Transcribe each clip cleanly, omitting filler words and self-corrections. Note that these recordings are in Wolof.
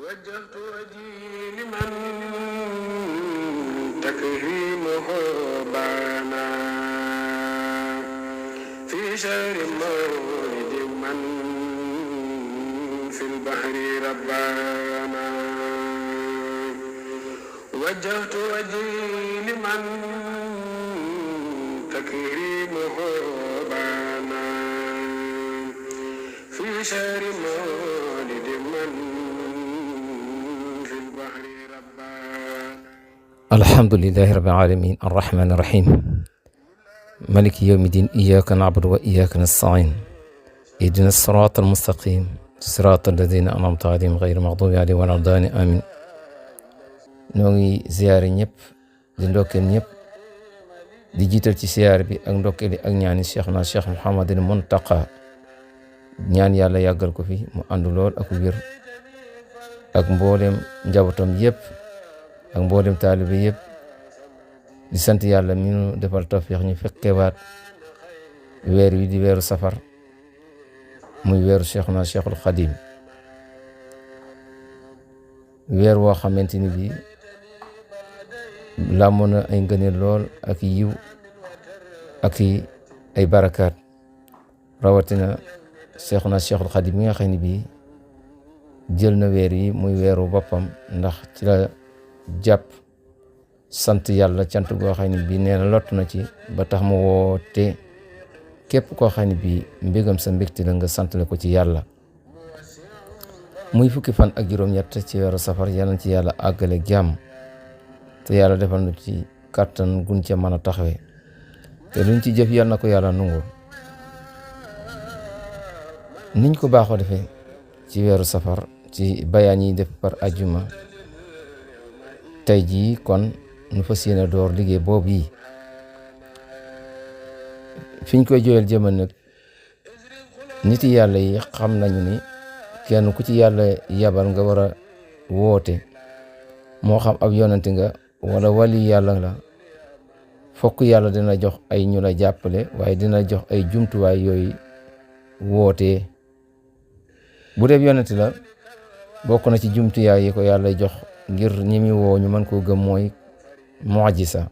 وجهت وجهي لمن تكريمه بانا في شهر مولد من في البحر ربانا وجهت وجهي لمن تكريمه بانا في شهر مولد من في البحر ربانا الحمد لله رب العالمين الرحمن الرحيم مالك يوم الدين إياك نعبد وإياك نستعين اهدنا الصراط المستقيم صراط الذين أنعمت عليهم غير المغضوب عليهم ولا الضالين آمين noo ngi ziyaare ñëpp di ndokkeel ñëpp di jiital ci ziyaar bi ak ndokkeel yi ak ñaani cheikh na cheikh Mouhamadul Muntaqa ñaan yàlla yàggal ko fi mu ànd lool ak wér ak mboolem njabootam yëpp ak mboolem taalibe yëpp di sant yàlla mi nu defal tawfiix ñu fekkewaat weer wi di weeru safar muy weeru cheikh na cheikhul Xadim weer woo xamante ni bii làmmoon na ay ngëneel lool ak yiw ak ay barakaat rawatina Seexuna Seexul Xadim mi nga xam ne bii jël na weer yi muy weeru boppam ndax ci la jàpp sant yàlla cant goo xam ne bii nee na lott na ci ba tax mu woote képp koo xam ne bii mbégam sa mbégte la nga santale ko ci yàlla muy fukki fan ak juróom-ñett ci weeru safar yal na ci yàlla àggale jàmm te yàlla defal na ci kàttan gun ca mën a taxawee te luñ ci jëf yal na ko yàlla nungul niñ ko baaxoo defee ci weeru safar ci bayaan yi def par ajjuma tey jii kon nu fas yéene door liggéey boobu yi fiñ koy jooyal jëmal nag nit yàlla yi xam nañu ni kenn ku ci yàlla yabal nga war a woote moo xam ab yonante nga wala wali yàlla la fokk yàlla dina jox ay ñu la jàppale waaye dina jox ay jumtuwaay yooyu wootee bu dee yonante la bokk na ci jumtuwaay yi ko yàlla jox ngir ñi mi woo ñu mën koo gëm mooy mu'jiza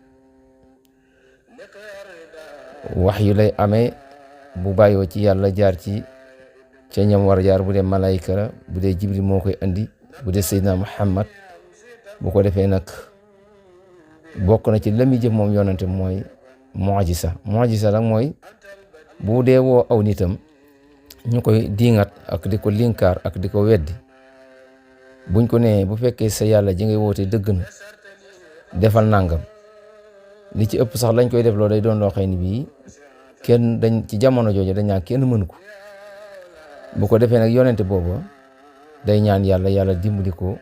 wax yu lay amee bu bàyyoo ci yàlla jaar ci ca ñam war a jaar bu dee malayka la bu dee jibril moo koy andi bu dee seydina muhammad bu ko defee nag bokk na ci la muy jëf moom yonante mooy mu'jiza nag mooy bu dee woo aw nitam ñu koy diingat ak di ko linkaar ak di ko weddi buñ ko nee bu fekkee sa yàlla ji ngay woote dëgg na defal nangam li ci ëpp sax lañ koy def loolu day doon loo xëy ni bii kenn dañ ci jamono jooju dañ ñaan kenn mënu ko bu ko defee nag yonente boobu day ñaan yàlla dimbali ko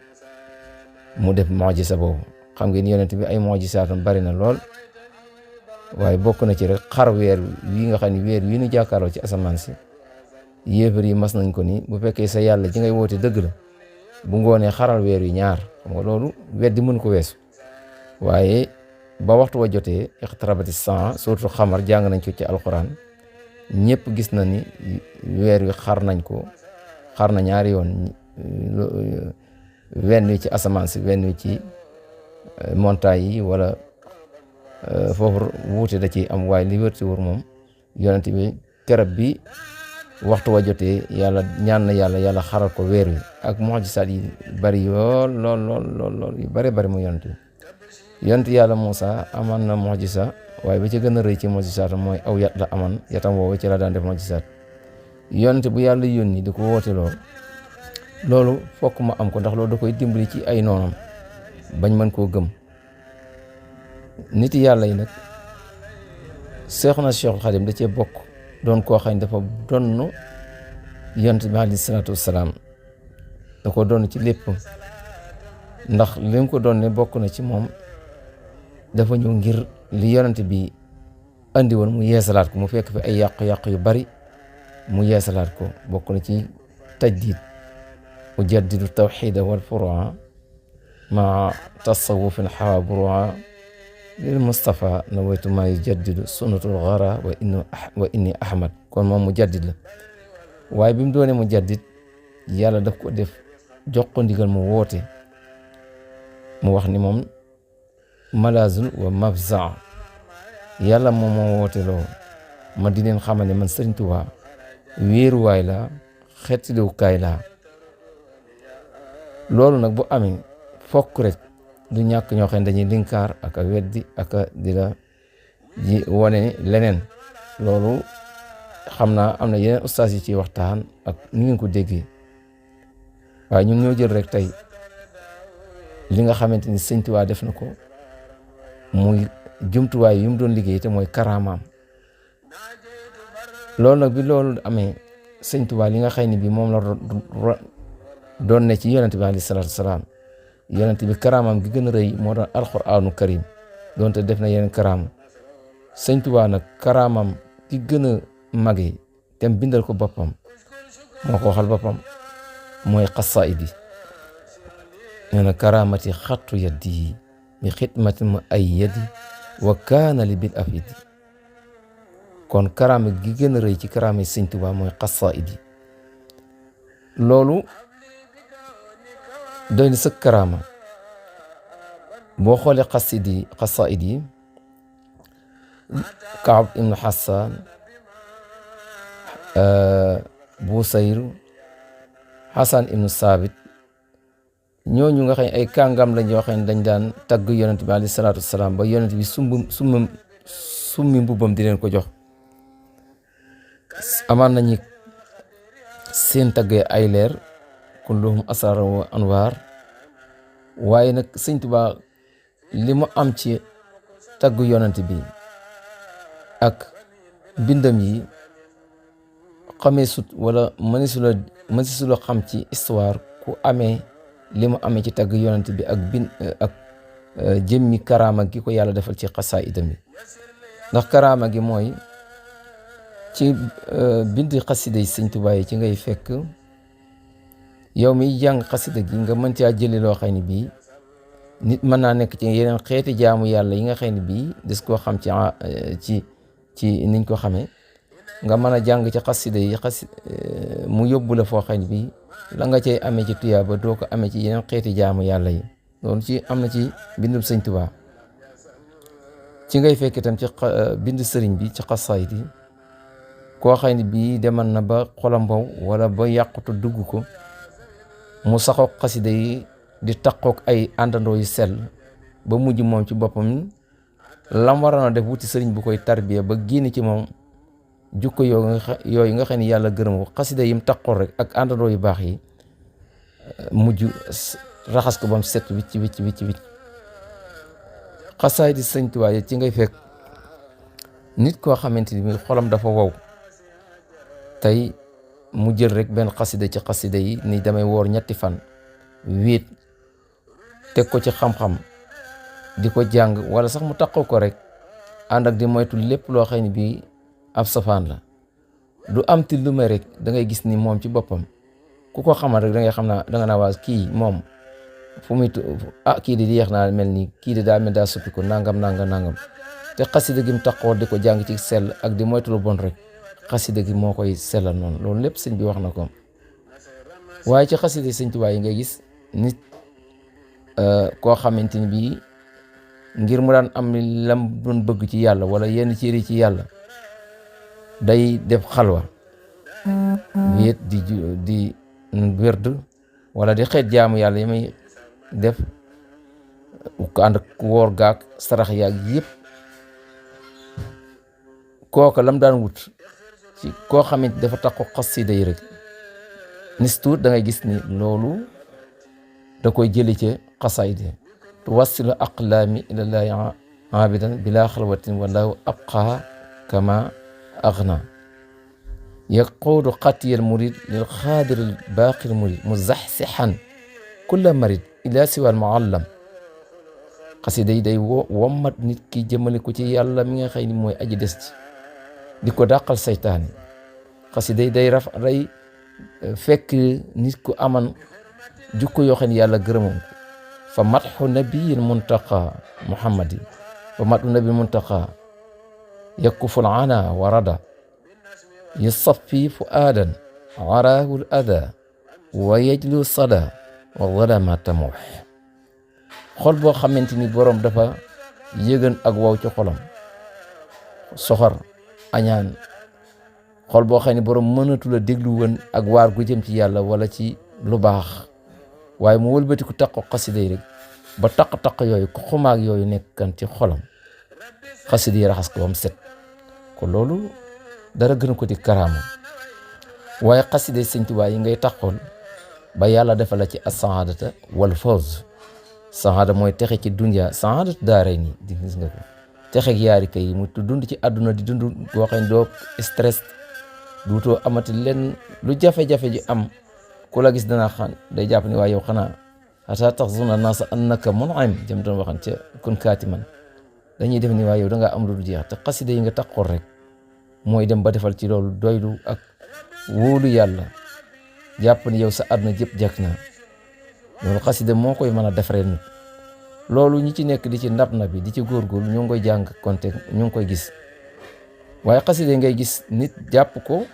mu def mu'jiza boobu xam ngeen yonente bi ay mu'jizaatam bari na lool waaye bokk na ci rek xar weer wi nga xam ne weer wi nu jàkkaarloo ci asamaan si yéefar yi mas nañ ko ni bu fekkee sa yàlla ji ngay woote dëgg la bu ngoonee xaral weer wi ñaar xam nga loolu weddi mënu ko weesu waaye ba waxtu wa jotee iqtarabati saa surtout xamar jàng nañ ko ci alquran ñëpp gis na ni weer wi xar na ñaari yoon wenn wi ci asamaan si wenn wi ci montagne yi wala foofu wuute da ci am waaye li wër ci wër moom yonent bi keroog bi waxtu wa jotee yàlla ñaan na yàlla xaral ko weer wi ak mu'jisaat yi bari lool yu bari mu yonent bi yonent yàlla Muusa aman na mu'jiza waaye ba ci gën a rëy ci mu'jizaat mooy aw yat la aman yatam woowu ci la daan def mu'jizaat yonent bu yàlla yónni di ko woote loolu fokk ma am ko ndax loolu da koy dimbali ci ay noonam bañ mën koo gëm nit yàlla yi nag Seexuna Seexul Xadim da cee bokk doon koo xam ne dafa donn yonent bi alayhi salaatu wassalaam da ko doon ci lépp ndax li mu ko doon ne bokk na ci moom dafa ñëw ngir li yonent bi andi woon mu yeesalaat ko mu fekk fi ay yàqu-yàqu yu bari mu yeesalaat ko bokk na ci tajdid ujaddidu tawxida wal furu'a ma tasawufin xawa buru'a lil Mustafa nawaytu ma yujaddidu sunnatul ghara wa inni ahmad kon moom mu jaddid la waaye bi mu doonee mu jaddid yàlla daf ko def jox ko ndigal mu woote mu wax ni moom malazun wa mafza yàlla moom moo woote loo ma di leen xamal ne man Sëriñ Tuubaa wéeruwaay la xeetliwukaay la loolu nag bu amee fokk rek du ñàkk ñoo xam ne dañuy linkaar ak a weddi ak a di la ji wane leneen loolu xam naa am na yeneen ustaas yi ci waxtaan ak ni ngeen ko déggee waaye ñun ñoo jël rek tey li nga xamante ni Sëñ Tuubaa def na ko muy jumtuwaay yu mu doon liggéey te mooy karaamaam loolu nag bi loolu amee Sëñ Tuubaa li nga xëy ni bi moom la doon ne ci yonent bi alayhi salaatu wasalaam yonent bi karaamaam gi gën a rëy moo doon alquraanu karim doonte def na yeneen karaama Sëñ Tuubaa nag karaamaam gi gën a mage te bindal ko boppam moo ko waxal boppam mooy xasaayid yi nee na karaamati xattu yaddi bi xidmati ma ay yadi wa kaana li bil afidi kon karaama gi gën a rëy ci karaama yi Sëñ Tuubaa mooy xasaayid yi loolu doy na sëkk karaama boo xoolee xasaayid yi Kaab ibnu Xasaan Busayr Xasan ibnu Saabit ñooñu nga xam ne ay kàngam lañ yoo xam ne dañ daan tagg yonent bi alayhi salaatu wasalaam ba yonent bi summi mbubbam di leen ko jox amaan nañu seen taggee ay leer kulluhum asrar wa anwaar waaye nag Sëñ Tuubaa li mu am ci tagg yonent bi ak bindam yi xamee sut wala mënisu la xam ci histoire ku amee li mu amee ci tagg yonent bi ak jëmmi karaama gi ko yàlla defal ci xasaayidam yi ndax karaama gi mooy ci bind xasida yi Sëñ Tuubaa yi ci ngay fekk yow mi jàng xasida gi nga mën caa jëli loo xam ne bii nit mën naa nekk ci yeneen xeeti jaamu yàlla yi nga xam ne bii des koo xam ci niñ ko xamee nga mën a jàng ci xasida yi mu yóbbu la foo xam ne bii la nga cay amee ci tuyaaba doo ko amee ci yeneen xeeti jaamu yàlla yi loolu ci am na ci bindum Sëñ Tuubaa ci ngay fekk itam ci bind sëriñ bi ci xasaayid yi koo xam ne bii demal na ba xolam mbaw wala ba yàqutu dugg ko mu saxook xasida yi di taqook ay àndandoo yu sell ba mujj moom ci boppam lam waroon a def wuti sëriñ bu koy tarbiya ba génn ci moom jukko yooyu nga xam ne yàlla gërëm ko xasida yim taqool rek ak àndandoo yu baax yi mujj raxas ko ba mu set wicc xasaayid di Sëñ Tuubaa yi ci ngay fekk nit koo xamante ni xolam dafa wow tey mu jël rek benn xasida ci xasida yi ni damay woor 3 fan wéet teg ko ci xam-xam di ko jàng wala sax mu taqoo ko rek ànd ak di moytu lépp loo xam ne bii ab safaan la du am ti lu may rek da ngay gis ni moom ci boppam ku ko xamal rek da ngay xam naa da nga naa waa kii moom fu muy kii di yeex naa mel ni kii di daa mel daa suppi ko nangam te xasida gi mu taqoo di ko jàng ci sell ak di moytu lu bon rek xasida gi moo koy sellal noonu loolu lépp sëñ bi wax na ko waaye ci xasida Sëñ Tuubaa yi ngay gis nit koo xamante ni bii ngir mu daan am lam doon bëgg ci yàlla wala yenn cëri ci yàlla day def xalwa wéet di wérd wala di xeet jaamu yàlla yi may def ko ànd ak woor gaak sarax yaag yëpp kooka lam daan wut ci koo xamante dafa takku xasida yi rek nis tuut da ngay gis ni loolu da koy jëli ci xasaayid yi tuwassilu aqlaami ilallaahi aabidan bila xalwatin wallahu abqa kama agna yaquudu xatiyal murid lil xaadiril baaqil murid muzaxsixan kulla marid ila siwal muallam xasida yi day wommat nit ki jëmale ko ci yàlla mi nga xëy ni mooy aji des ci di ko dàqal saytaani xasida yi day fekk nit ku aman jukko yoo xam ne yàlla gërëmoon ko fa matxu nabiyin muntaqa muhammadi fa matxu nabiyin muntaqa yakuful ana wa rada yusaffi fuadan araahu l ada wa yajlu sada wa zalama tamuux. xol boo xamante ni boroom dafa yëgan ak wow ci xolam, soxor, añaan, xol boo xam ne boroom mënatula déglu woon ak waar gu jëm ci yàlla wala ci lu baax, waaye mu wëlbatiku taqo xasida yi rek ba taq-taq yooyu ku xumaag yooyu nekkan ci xolam, xasida yi raxas ko ba mu set. ko loolu dara gën ko di karaama. waaye xasida Sëñ Tuubaa yi ngay taxool ba yàlla defal la ci as-saadata wal fawz. saada mooy texe ci dunya, saadatu daaray nii di gis nga ko, texeeg yaari kay mu dund ci àdduna di dund boo xam ne doo stress, duutoo amati lenn lu jafe-jafe ji am ku la gis dana xam day jàpp ni waaye yow xanaa hatta taxzunna naasa annaka mun'im jëm doon waxan ca kun kaatiman, dañuy def ni waaye yow dangaa am lu du jeex. te xasida yi nga taxool rek mooy dem ba defal ci loolu doylu ak wóolu yàlla, jàpp ni yow sa àdduna jëpp jàkk na. loolu xasida moo koy mën a defaree nit. loolu ñi ci nekk di ci ndab na bi di ci góorgóorlu ñu ngi koy jàng konte ñu ngi koy gis. waaye xasida ngay gis nit jàpp ko,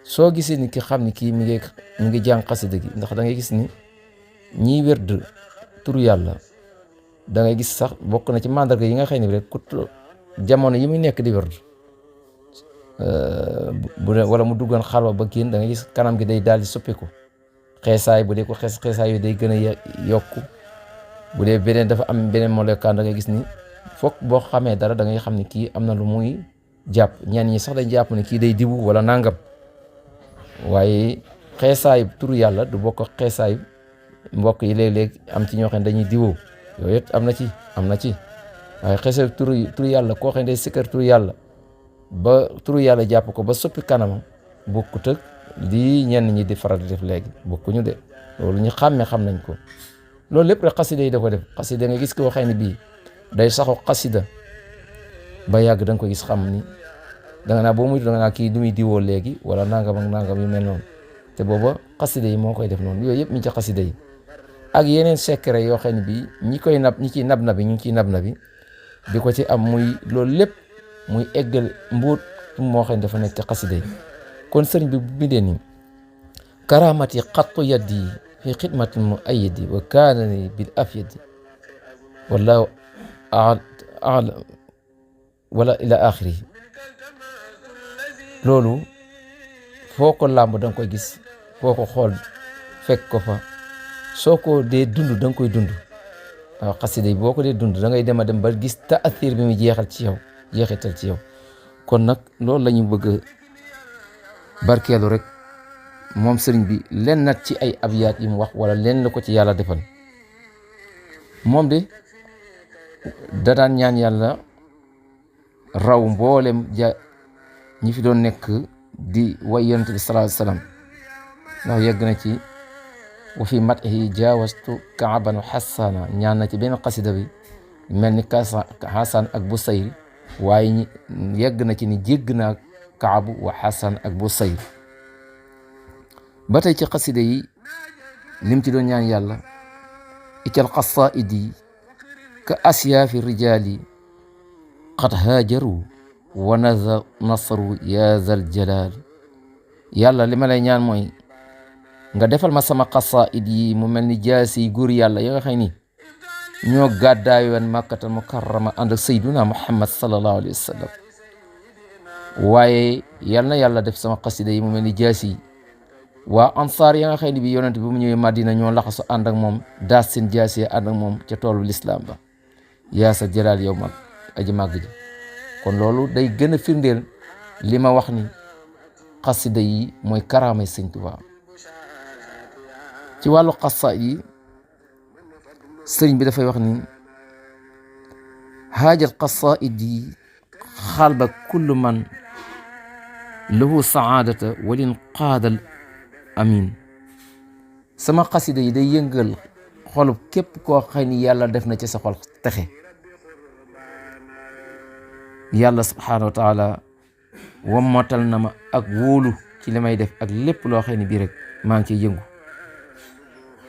soo gisee ni ki xam ni kii mi ngi jàng xasida gi, ndax da ngay gis ni ñiy wérd turu yàlla da ngay gis sax bokk na ci mandarga yi nga xam ne rek ku jamono yi muy nekk di wérd wala mu duggoon xalwa ba génn da ngay gis kanam gi day daal di soppiku. xeesaay bu dee ko xeesaay yooyu day gën a yokku. bu dee beneen dafa am beneen melokaan da ngay gis ni foog boo xamee dara da ngay xam ni kii am na lu muy jàpp. ñenn ñi sax dañ jàpp ni kii day diwu wala nangam, waaye xeesaay turu yàlla du bokk xeesaay mbokk yi léeg-léeg am ci ñoo xam ne dañuy diwoo, yooyu it am na ci waaye xeesaay turu yàlla koo xam ne day sikkar turu yàlla ba turu yàlla jàpp ko ba soppi kanamam bokkut ak lii ñenn ñi di faral di def léegi, bokkuñu de. loolu ñu xàmmee xam nañ ko. loolu lépp rek xasida yi da ko def. xasida nga gis ko waxee ni bii day saxo xasida ba yàgg da nga ko gis xam ni danga naa boo muy danga naa kii du muy diwoo léegi wala nangam ak nangam yu mel noonu, te booba xasida yi moo koy def noonu. yooyu yëpp mi ci xasida yi ak yeneen secret yoo xam ne bii ñi ciy nab na bi ñu ngi ciy nab na bi di ko ci am, muy loolu lépp muy eggal mbuut moo xam ne dafa nekk ci xasida yi. kon sëriñ bi bu bindee ni karamati xattu yaddi fi xidmati mu ayidi wa kaanani bil afyadi wallahu a'lam wala ila axiri, loolu foo ko làmb da nga koy gis, foo ko xool fekk ko fa. soo ko dee dund da nga koy dund. waaw xasida yi boo ko dee dund da ngay dem a dem ba gis taathir bi mu jeexital ci yow. kon nag loolu la ñu bëgg barkeelu rek moom sëriñ bi len nag ci ay abyaat yi mu wax wala len la ko ci yàlla defal. moom de da daan ñaan yàlla raw mboolem ñi fi doon nekk di way yonent bi sallallahu alayhi wasallam, ndax yegg na ci wa fi matihi jaawastu kaaban wa xasana, ñaan na ci benn xasida bi mel ni Hasan ak Busayr, waaye yegg na ci ni jégg naa Kaabu wa Hasan ak Busayr. ba tey ci xasida yi lim ci doon ñaan yàlla ical qasaidi ka asyaafi rijaali qad haajaru wa nasaru ya zal jalaal. yàlla li ma lay ñaan mooy nga defal ma sama qasaid yi mu mel ni jaasi góor yàlla yi nga xam ni ñoo gàddaayoon Makkatal Mukarrama ànd ak sayduna Muhammad sallallahu alayhi wa sallam. waaye yal na yàlla def sama xasida yi mu mel ni jaasi waa ansaar ya nga xam ne bi yonent bi mu ñëwee Madina ñoo laxasu ànd ak moom daas seen jaasi ànd ak moom ca toolu lislaam ba. yaa sa jalaal yow mag aji màgg ji. kon loolu day gën a firndeel li ma wax ni xasida yi mooy karaamay Sëñ Tuubaa. ci wàllu xasa yi sëriñ bi dafay wax ni haajal qasaid yi xalba kullu man lahu saadata walin qaadal amin. sama xasida yi day yëngal xolub képp koo xam ni yàlla def na ci sa xol texe. yàlla subhaanahu wa taala wammatal na ma ak wóolu ci li may def ak lépp loo xam ne bii rek maa ngi ciy yëngu.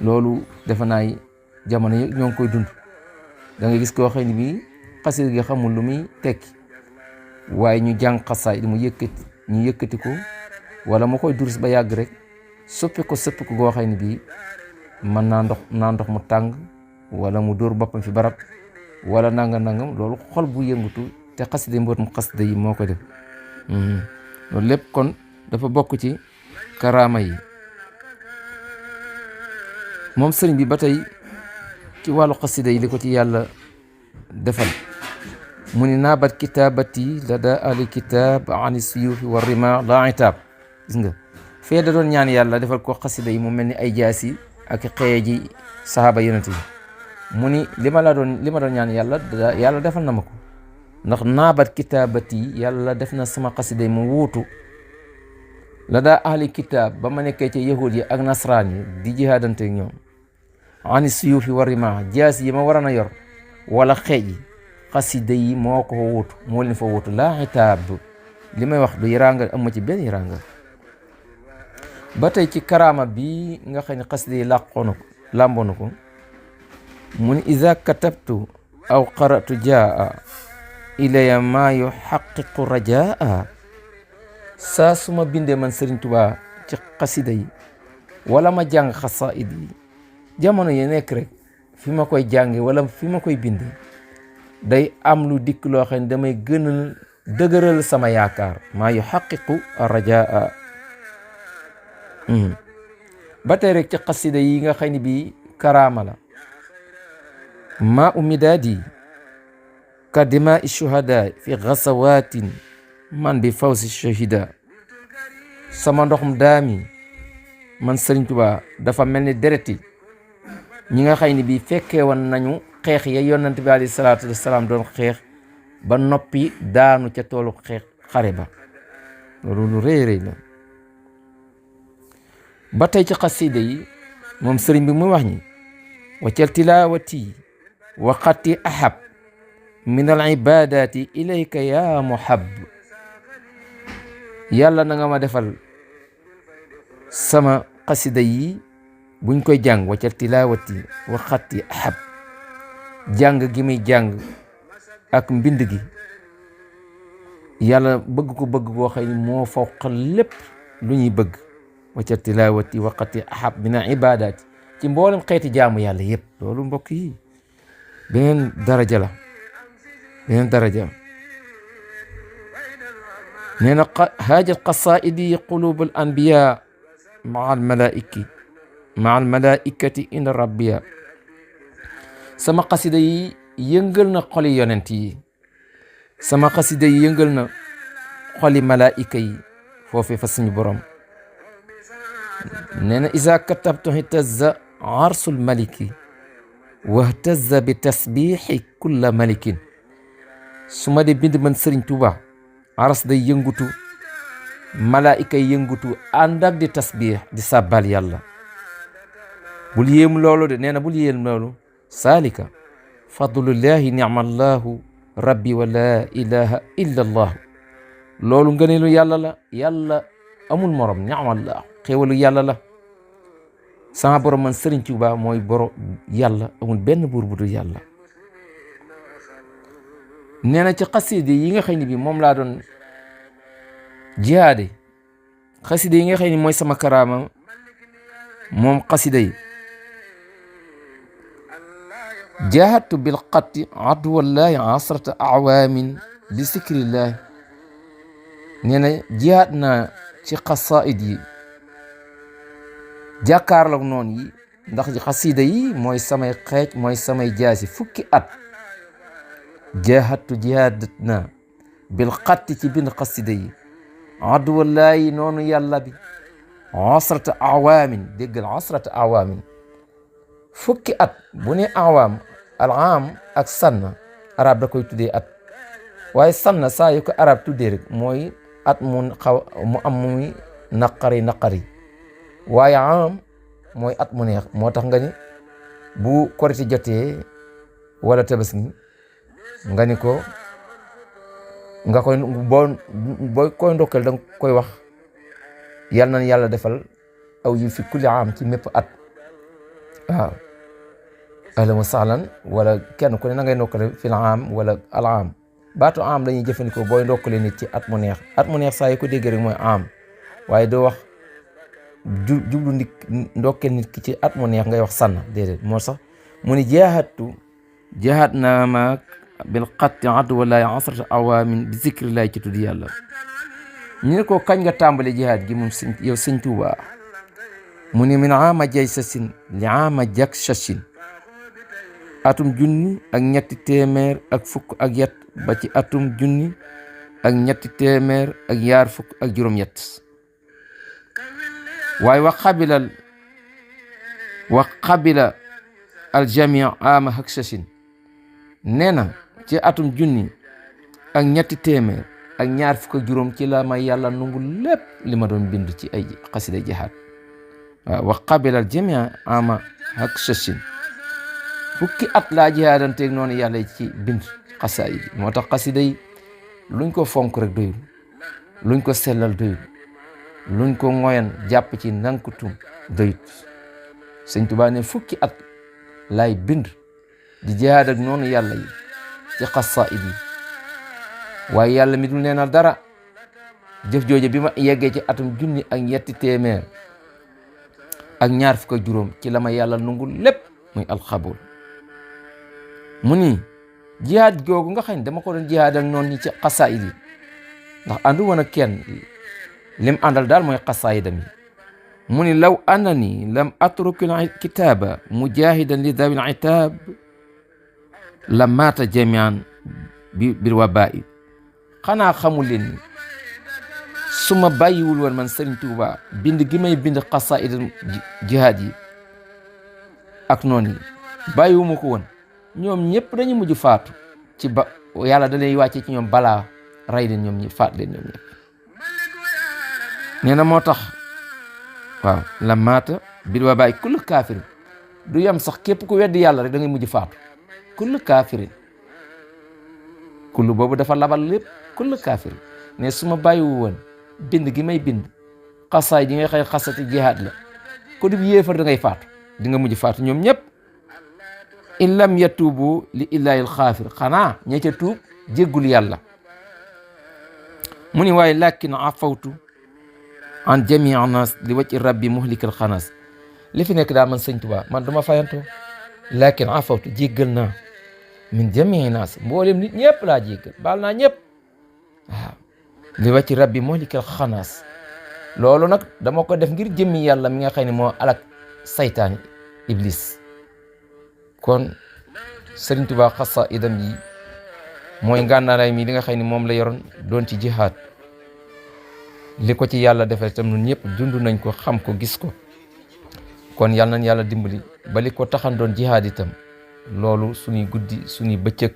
loolu defe naay jamono yi ñoo ngi koy dund. da nga gis koo xam ne bii xasida gi xamul lu muy tekki, waaye ñu jàng xasaay di ñu yëkkati ko wala mu koy durus ba yàgg rek soppi ko goo xam ne bii mën naa ndox mu tàng wala mu dóor boppam fi barab wala nangam loolu xol bu yëngutu te xasida mbootum xasida yi moo ko def loolu lépp kon dafa bokk ci karaama yi. moom sëriñ bi ba tey ci wàllu xasida yi li ko ci yàlla defal mu ni naabat kitaabati la daa ali kitaab ani suyufi wa rima la itaab. gis nga fee da doon ñaan yàlla defal ko xasida yi mu mel ni ay jaasi ak xëye ji sahaaba yonent yi mu ni li ma doon ñaan yàlla defal na ma ko ndax naabat kitaabati yàlla def na sama xasida yi mu wuutu la daa ahli kitaab ba ma nekkee ci yahud yi ak nasraan yi di jihaadante ñoom ani suyufi wa rima jaasi yi ma waroon a yor wala xeej yi xasida yi moo ko wuutu moo leen fa wuutu laa itaab li may wax du yiraanga am ma ci benn yiraanga. ba tey ci karaama bi nga xam ne xasida yi làmboonu ko mu ni iza katabtu aw qaratu jaa ilaya maa yuhaqiqu rajaa. saa su ma bindee man Sëriñ Tuubaa ci xasida yi wala ma jàng xasaid yi jamono yi nekk rek fi ma koy jànge wala fi ma koy binde day am lu dikk loo xam ne damay gën a dëgëral sama yaakaar maa yuhaqiqu rajaa. ba tey rek ci xasida yi nga xam ne bii karaama la maa u midaadi ka dimaa shuhada fi gasawatin man bi fawsi shahida. sama ndoxum daami man Sëriñ Tuubaa dafa mel ni dereti ñi nga xam ne bii fekkee woon nañu xeex ya yonent bi alayhi salaatu wasalaam doon xeex ba noppi daanu ca toolu xeex xare ba. loolu lu rëy la. ba tey ci xasida yi moom sëriñ bi muy wax ñi waccal tilaawati wa xatti ahab min al ibadati ilayka ya muhab. yàlla na nga ma defal sama xasida yi buñ koy jàng waccal tilaawati wa xatti ahab jàng gi muy jàng ak mbind gi yàlla bëgg ko bëgg koo xëy moo fawqa lépp lu ñuy bëgg. wacca tilaawati waqati ahab mina ibadaati ci mboolem xeeti jaamu yàlla yëpp. loolu mbokk yi beneen daraja la nee na haajat qasaidi qulubul anbiya maa al malaikati inda rabbiya. sama xasida yi yëngal na xoli yonent yi sama xasida yi yëngal na xoli malaika yi foofee fa suñu borom. nee na iza katabtu ihtazza arsul maliki wahtazza bi tasbixi kulla malikin. su ma dee bind man Sëriñ Tuubaa aras day yëngutu malaika yi yëngutu ànd ak di tasbix di sàbbal yàlla. bul yéem loolu de nee na bul yéem loolu saalika fadlullahi ni'mallahu rabbi wa la ilaha illa allah. loolu ngëneelu yàlla la yàlla amul morom ni'mallahu xéewalu yàlla la. sama borom man Sëriñ Tuubaa mooy borom yàlla amul benn buur bu dul yàlla. nee na ci xasida yi nga xam ne bi moom laa doon jihaade xasida yi nga xam ne mooy sama karaama moom xasida yi jahadtu bil qatti aduwallahi asrata awaamin bi sikrillahi. nee na jihaad naa ci xasaid yi jàkkaarloog noonu yi ndax xasida yi mooy samay xeej mooy samay jaasi fukki at. jahadtu jihaad naa bil qatti ci bind xasida yi aduwallahi noonu yàlla bi asrata awaamin déggal asrata awaamin fukki at. bu ne awaam al aam ak sanna arab da koy tuddee at waaye sanna saa yu ko arab tuddee rek mooy at mu am muy naqari waaye am mooy at mu neex. moo tax nga ni bu korite jotee wala tabaski nga ni ko nga koy boo koy ndokkeel danga koy wax yal na yàlla defal aw yi fi kulli am ci mépp at. waaw ahlan wa sahlan wala kenn ku ne na ngay ndokkale fil am wala al am. baatu am la ñuy jëfandikoo booy ndokkale nit ci at mu neex saa yi ko déggee rek mooy am waaye doo wax jublu ndokkeel nit ki ci at mu neex ngay wax sanna déedéet moo sax mu ni jihaad naa maak bil xatti aduwalaay asrata awaamin bi zikrillaay ci tudd yàlla ñu ne ko kañ nga tàmbale jihaad gi moom yow sëñ Tuubaa mu ni min ama jay sasin li ama jak sachin atum junni ak ñetti téeméer ak fukk ak yet ba ci atum junni ak ñetti téeméer ak yaar fukk ak juróom-ñett waaye wa qabila al jamii ama hak sachin nee na ci atum junni ak ñetti téeméer ak ñaar fukk ak juróom ci la may yàlla nungu lépp li ma doon bind ci ay xasida jihaad waaw wa qabila al jamii ama hak sachin fukki at laa jihaadanteeg noonu yàlla ci bind xasaayid yi moo tax xasida yi luñ ko fonk rek doyul luñ ko sellal doyul luñ ko ngoyan jàpp ci nankutum doyut sëñ Tuubaa ne fukki at laay bind di jihaad ak noonu yàlla yi ci xasaayid yi waaye yàlla mi dul neenal dara jëf jooje bi ma yeggee ci atum junni ak ñetti téeméer ak ñaar fukk ak juróom ci la ma yàlla nungu lépp muy alxabul mu ni jihaad googu nga xam ne dama ko doon jihaad ak noonu ñi ci xasaayid yi ndax àndu woon ak kenn lim àndal daal mooy xasaayidam yi mu ni law annani lam atrukil kitaaba mujahidan li dawil itaab la maata jamian bir wabaa'i xanaa xamul leen ni su ma bàyyiwul woon man Sëriñ Tuuba bind gi may bind xasaayid jihaad yi ak noonu yi bàyyiwuma ko woon ñoom ñëpp dañu mujj faatu ci ba yàlla da lay wàcce ci ñoom balaa rey leen ñoom ñi faat leen ñoom ñëpp nee na moo tax waaw la maata bil wabaa'i kullu kaafirin du yem sax képp ku weddi yàlla rek da ngay mujj faatu kullu kaafirin kullu boobu dafa labal lépp kullu kaafirin ne su ma bàyyiwu woon bind gi may bind xasaay di ngay xëy xasati jihaad la ko dib yéefar da ngay faatu di nga mujj faatu ñoom ñëpp in lam yatuubu li illaahil xaafir xanaa ña ca tuub jéggul yàlla mu ni waaye lakin afawtu an jamii nas li wacci rabbi muhlikal xanas li fi nekk daa man sëñ Tuubaa man duma fayantoo lakin afawtu jéggal naa min jamii nas mboolem nit ñëpp laa jéggal baal naa ñëpp waaw li wacci rabbi muhlikal xanas loolu nag dama ko def ngir jëmmi yàlla mi nga xam ne moo alak saytaani iblis kon Sëriñ Tuubaa xasaayidam yi mooy ngànnaay mi li nga xam ne moom la yoroon doon ci jihaad li ko ci yàlla defee tam ñun ñëpp dund nañ ko xam ko gis ko kon yàlla nañ yàlla dimbali ba li ko taxan doon jihaad itam loolu suñuy guddi suñuy bëccëg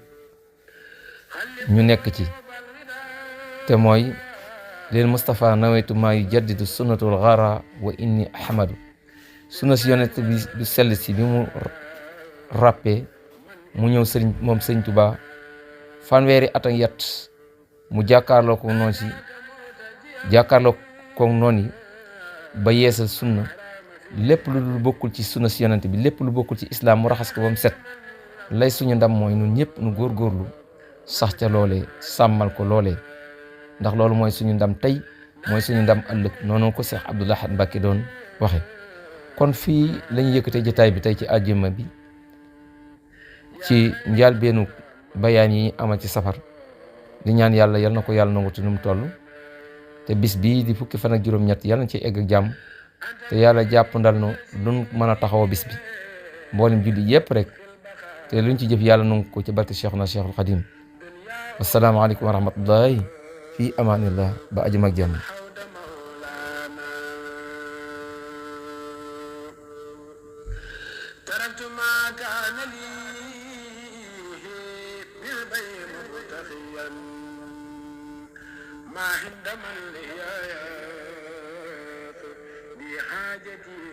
ñu nekk ci te mooy leen Moustapha nawaytu maa yu jaddidu sunnatul gara wa inni ahmadu sunna si yonent bi du sell si bi mu rappee mu ñëw moom Sëriñ Tuubaa fanweeri at ak yat mu jàkkaarloo ko noonu si jàkkaarloo ko noonu yi ba yeesal sunna lépp lu dul bokkul ci sunna si yonent bi lépp lu bokkul ci islam mu raxas ko ba mu set lay suñu ndam mooy ñun ñëpp nu góorgóorlu sax ca loolee sàmmal ko loolee ndax loolu mooy suñu ndam tey mooy suñu ndam ëllëg noonu ko Cheikh Abdoul Ahad Mbacké doon waxe kon fii lañu yëkkatee jotaay bi tey ci àjjuma bi ci njëlbéenu bayaan yi amal ci safar di ñaan yàlla yal na ko yàlla nangu te nu mu toll te bis bii di fukki fan ak juróom-ñett yal na ci egg ak jàmm te yàlla jàpp ndal no luñ mën a taxawoo bis bi mboolem julli yëpp rek te luñ ci jëf yàlla nangu ko ci barke Cheikhuna Cheikhul Khadim asalaamaaleykum wa rahmatullahi fi amaanillah ba ajuma ak jàmm ما عند من لي بحاجتي